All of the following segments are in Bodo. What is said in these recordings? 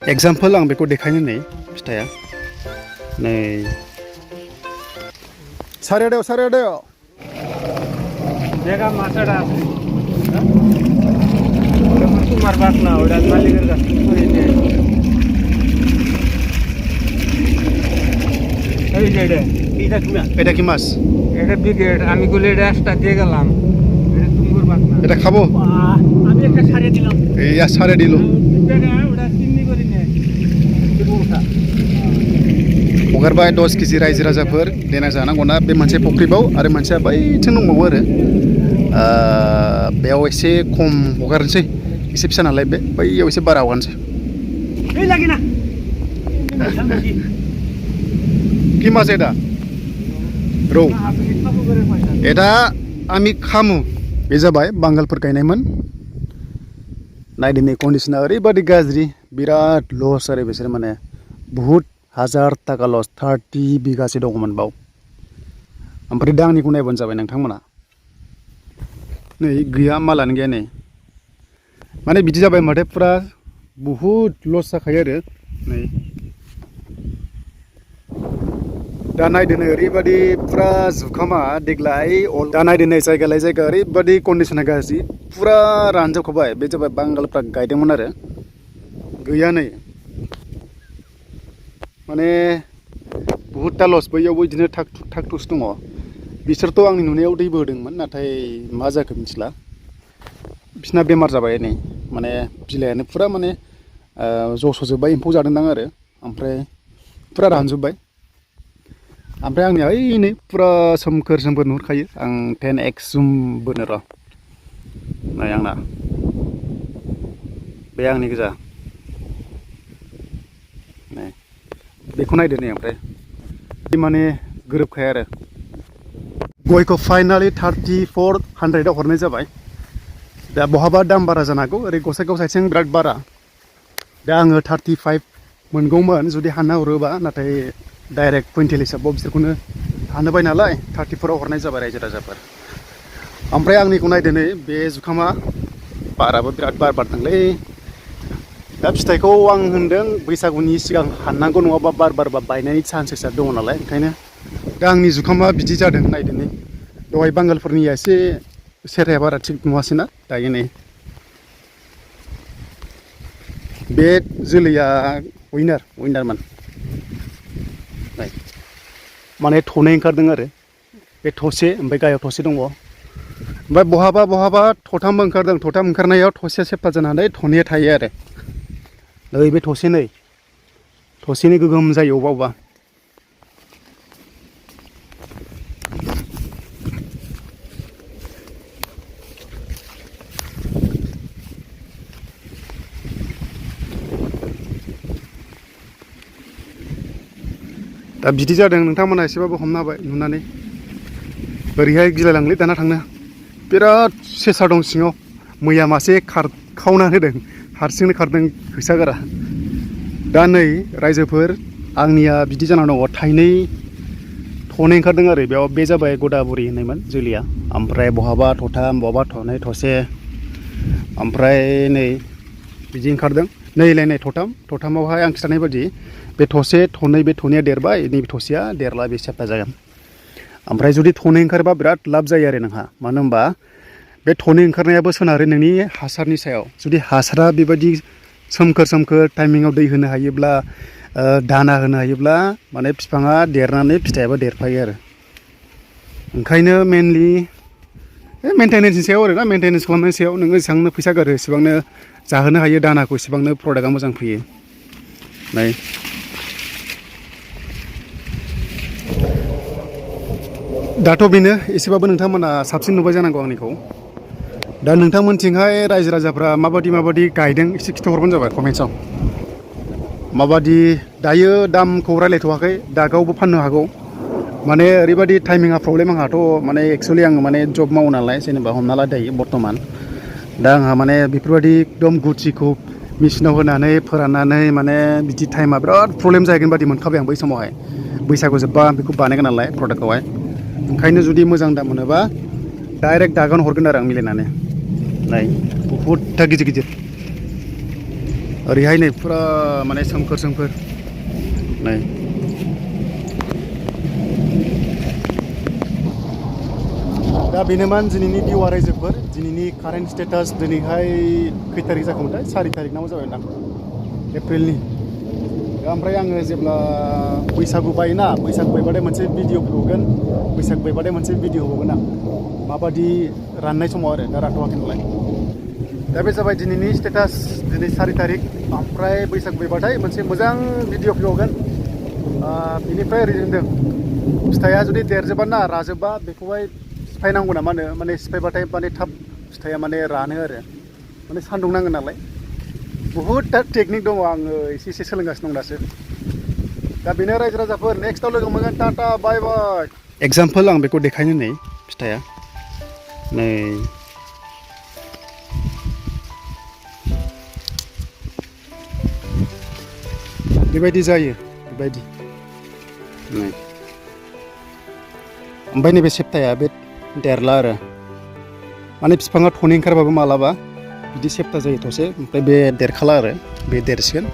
एग्जाम्पल आं बेखौ देखायनो नै फिथाइया नै सारायाव देखा माछड़ा तुम्हार बात ना हो रहा मालिक का এই যে এটা কি মাছ এটা বিগেট আমি গুলো এটা এক্সট্রা দিয়ে গেলাম এটা তুমগুর বাত না এটা খাবো আমি একটা ছাড়িয়ে দিলাম এই ছাড়িয়ে দিল ওটা চিনি করি না हगारबाय 10 केजि रायजो राजाफोर देना जानांगौना बे मोनसे फुख्रिबाव आरो मोनसेया बैथिं दंबावो आरो बेयाव एसे खम हगारनोसै एसे फिसा नालाय बे बैयाव एसे बारा हगारनोसै এই লাগে না কি মাছ এটা रौ এটা আমি খামु बे जाबाय बांगालफोर गायनायमोन नायदिनै कन्डिशना ओरैबादि गाज्रि बिराद लस आरो बिसोर माने बहुत 1000 टाका लस 30 बिगासे दङमोन बाव ओमफ्राय दा आंनिखौ नायबानो जाबाय नोंथांमोना नै गैया मालानो गैया नै माने बिदि जाबाय माथो पुरा बहुत लस जाखायो आरो नै दा नायदिनै ओरैबादि पुरा जुखामा देग्लाय दा नायदिनै जायगा लायै जायगा ओरैबादि कन्डिशना गाज्रि पुरा रानजोबखाबाय बे जाबाय बांगालफ्रा गायदोंमोन आरो गैया नै माने बहुतटा लस बैयावबो बिदिनो थाक थुस दङ बिसोरथ' आंनि नुनायाव दै बोदोंमोन नाथाय मा जाखो मिथिला बिसिना बेमार जाबाय नै माने बिलाइयानो पुरा माने जस'जोब्बाय एम्फौ जादोंदां आरो ओमफ्राय पुरा रानजोब्बाय ओमफ्राय आंनिया ओइ नै पुरा सोमखोर नुहुरखायो आं 10x जुम बोनो र' नै आंना बे आंनि गोजा नै बेखौ नायदो नै ओमफ्राय माने गोरोबखाया आरो गयखौ फाइनालि 3400 हरनाय जाबाय दा बहाबा दाम बारा जानो हागौ ओरै गसाइगाव साइडथिं बिराद बारा दा आङो 35 मोनगौमोन जुदि हानना हरोबा नाथाय डाइरेक्ट कुइन्टेल हिसाबाव बिसोरखौनो हानोबाय नालाय 34 हरनाय जाबाय रायजो राजाफोर ओमफ्राय आंनिखौ नायदो नै बे जुखामा बाराबो बिराद बारदोंलै दा फिथाइखौ आं होनदों बैसागुनि सिगां हाननांगौ नङाबा बारबा बायनायनि चान्सेसा दङ नालाय ओंखायनो दा आंनि जुखामा बिदि जादों नायदो नै दहाय बांगालफोरनिया एसे सेहेराया बारा थिग नङासैना दायो नै बे जोलैया उइनारमोन माने थनै ओंखारदों आरो बे थसे ओमफ्राय गायाव थसे दङ ओमफ्राय बहाबा थथामबो ओंखारदों थथाम ओंखारनायाव थसेया सेफा जानानै थनैया थायो आरो नै बे थसेनै गोगोम जायो अबा दा बिदि जादों नोंथांमोना एसेबाबो हमनो हाबाय नुनानै ओरैहाय गिलायलांलै दाना थांनो बिराद सेसा दं सिङाव मैया मासे खारखावना होदों हारसिंनो खारदों फैसागारा दा नै रायजोफोर आंनिया बिदि जाना दङ थनै ओंखारदों आरो बेयाव बे जाबाय गदाबुरि होननायमोन जोलैया ओमफ्राय बहाबा थथाम बहाबा थनै थसे ओमफ्राय नै बिदि ओंखारदों नैलाय नै थथामावहाय आं खिथानाय बायदि बे थसे थनै बे थनैया देरबाय नैबे थसेया देरला बे सेफा जागोन ओमफ्राय जुदि थनै ओंखारबा बिराद लाब जायो आरो नोंहा मानो होनबा बे थनै ओंखारनायाबो सोनारो नोंनि हासारनि सायाव जुदि हासारा बेबायदि सोमखोर टाइमिंआव दै होनो हायोब्ला दाना होनो हायोब्ला माने बिफाङा देरनानै फिथाइयाबो देरफायो आरो ओंखायनो मेनलि मेनटेनेन्सनि सायाव आरोना मेनटेनेन्स खालामनायनि सायाव नोङो जेसेबांनो फैसा गारो एसेबांनो जाहोनो हायो दानाखौ एसेबांनो प्रडाक्टआ मोजां फैयो नै दाथ' बेनो एसेबाबो नोंथांमोना साबसिन नुबाय जानांगौ आंनिखौ दा नोंथांमोनथिंहाय रायजो राजाफ्रा माबादि गायदों एसे खिन्थाहरबानो जाबाय कमेन्ट्सआव माबादि दायो दामखौ रायलायथ'वाखै दागावबो फाननो हागौ माने ओरैबादि टाइमिंआ प्रब्लेम आंहाथ' माने एक्सुवेलि आङो माने जब मावो नालाय जेनेबा हमना ला दायो बर्थमान दा आंहा माने बेफोरबायदि एकदम गुथिखौ मेचिनाव होनानै फोराननानै माने बिदि टाइमा बिराद प्रब्लेम जाहैगोन बादि मोनखाबाय आं बै समावहाय बैसागु जोब्बा बेखौ बानायगोन नालाय प्रडाक्टखौहाय ओंखायनो जुदि मोजां दाम मोनोबा डाइरेक्ट दागावनो हरगोन आरो आं मिलायनानै नै बहुदथा गिदिर ओरैहाय नै फुरा माने सोमखोर सोमखोर नै दा बेनोमोन दिनैनि भिउ रायजोफोर दिनैनि कारेन्ट स्टेटास दिनैहाय खै थारिख जाखोमोनथाय 4 तारिख नामा जाबाय दां एप्रिलनि ओमफ्राय आङो जेब्ला बैसागु बायोना बैसागु बायबाथाय मोनसे भिडिअ होगोन बैसागु बायबाथाय मोनसे भिडिअ होगोन आं माबादि राननाय समाव आरो दा रानथ'वाखै नालाय दा बे जाबाय दिनैनि स्टेटास दिनै 4 तारिख ओमफ्राय बैसागु बायबाथाय मोनसे मोजां भिडिअ होगोन बेनिफ्राय ओरै होनदों फिथाइया जुदि देरजोबा ना राजोबा बेखौहाय सिफायनांगौ ना माने सिफायबाथाय माने थाब फिथाइया माने रानो आरो माने सान्दुं नांगोन नालाय बहुद टेकनिक दङ आङो एसे सोलोंगासिनो दं दासो दा बेनो रायजो राजाफोर नेक्स्टआव लोगो मोनगोन टाटा बाय बाय एग्जाम्पल आं बेखौ देखायनो नै फिथाइया नै बेबायदि जायो बेबायदि नै ओमफ्राय नैबे सेप्ताया बे देरला आरो माने बिफाङा थनै ओंखारबाबो मालाबा बिदि सेप्ता जायो थसे ओमफ्राय बे देरखाला आरो बे देरसिगोन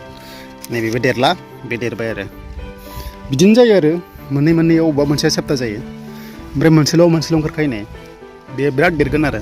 नैबेबो देरला बे देरबाय आरो बिदिनो जायो आरो मोननैयाव अबेबा मोनसेया सेप्ता जायो ओमफ्राय मोनसेल' ओंखारखायो नै बे बिराद देरगोन आरो